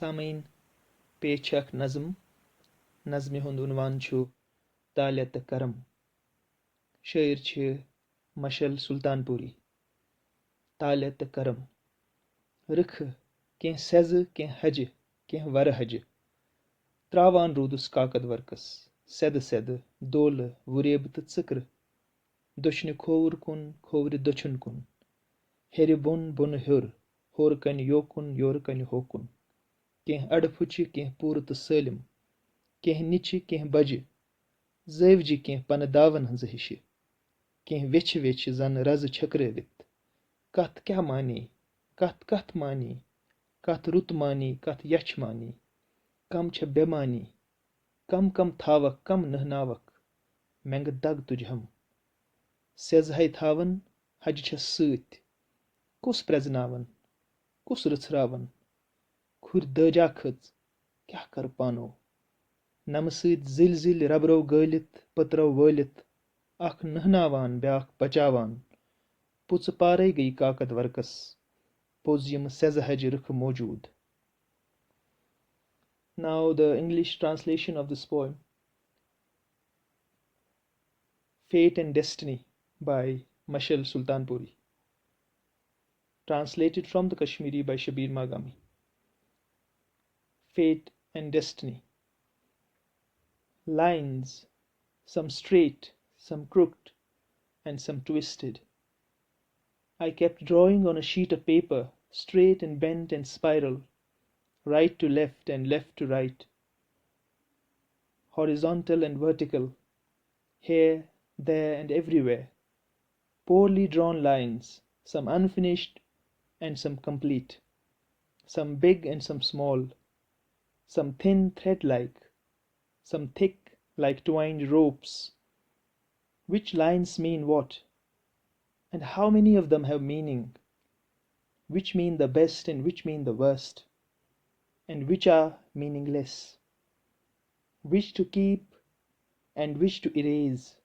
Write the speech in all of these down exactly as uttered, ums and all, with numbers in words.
سامعین، پیش چھِ اکھ نظم۔ نظمہِ ہُنٛد عنوان چھُ طالع تہٕ کرم۔ شٲعر چھِ مشعل سلطان پوری۔ طالع تہٕ کرم۔ رٕکھٕ، کینٛہہ سیٚزٕ، کینٛہہ ہجہِ، کینٛہہ ورٕ ہجہِ۔ ترٛاوان روٗدُس کاکد ورقس، سیٚدٕ سیٚدٕ، دولہٕ، وُریبہٕ تہٕ ژٕکرٕ۔ دٔچھنہِ کھووُر کُن، کھوورِ دٔچھُن کُن۔ ہیٚرِ بۄن، بۄنہٕ ہیوٚر، ہورٕ کنہِ یوکُن، یورٕ کنہِ ہوکُن۔ کینٛہہ اَڑٕ پھُچہِ، کینٛہہ پوٗرٕ تہٕ سٲلِم۔ کینٛہہ نِچہِ، کینٛہہ بجہِ۔ زٲوجہِ کینٛہہ پنہٕ داون ہٕنٛزٕ ہِشہِ۔ کینٛہہ ویٚچھِ ویٚچھِ زن رزٕ چھٔکرٲوِتھ۔ کتھ کیٛاہ معنی؟ کتھ کتھ معنی؟ کتھ رُت معنی؟ کتھ یچھ معنی؟ کم چھےٚ بے معنی؟ کم کم تھاوکھ، کم نٔہناوکھ، مٮ۪نٛگہٕ دگ تُجہم۔ سیٚزہے تھاون، ہجہِ چھس سۭتۍ۔ کُس پرٛزناون، کُس رٕژھراون؟ کھُرۍ دٲجا کھٔژ، کیٛاہ کر پانو؟ نمہٕ سۭتۍ زِلۍ زِلۍ ربرو گٲلِتھ، پٔترو وٲلِتھ، اکھ نٔہناوان، بیٛاکھ بچاوان۔ پُژٕ پارے گٔیہِ کاکد ورقس، پوٚز یِمہٕ سیٚزٕ ہجہِ رٕکھٕ موجود۔ Now the English translation of this poem, Fate and Destiny by Mashal Sultanpuri. Translated from the Kashmiri by Shabir Maghami. Fate and Destiny. Lines, some straight, some crooked, and some twisted. I kept drawing on a sheet of paper, straight and bent and spiral, right to left and left to right, horizontal and vertical, here, there, and everywhere. Poorly drawn lines, some unfinished and some complete, some big and some small, some thin thread like, some thick like twined ropes. Which lines mean what? And how many of them have meaning? Which mean the best and which mean the worst? And which are meaningless? Which to keep and which to erase?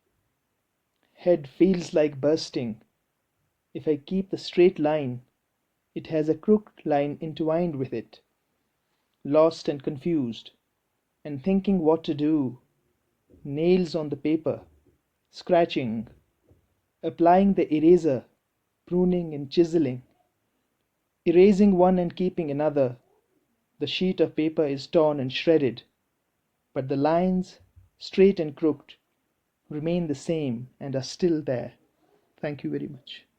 Head feels like bursting. If I keep the straight line, it has a crooked line entwined with it. Lost and confused, and thinking what to do, nails on the paper, scratching, applying the eraser, pruning and chiseling, erasing one and keeping another. The sheet of paper is torn and shredded, but the lines, straight and crooked, remain the same and are still there. Thank you very much.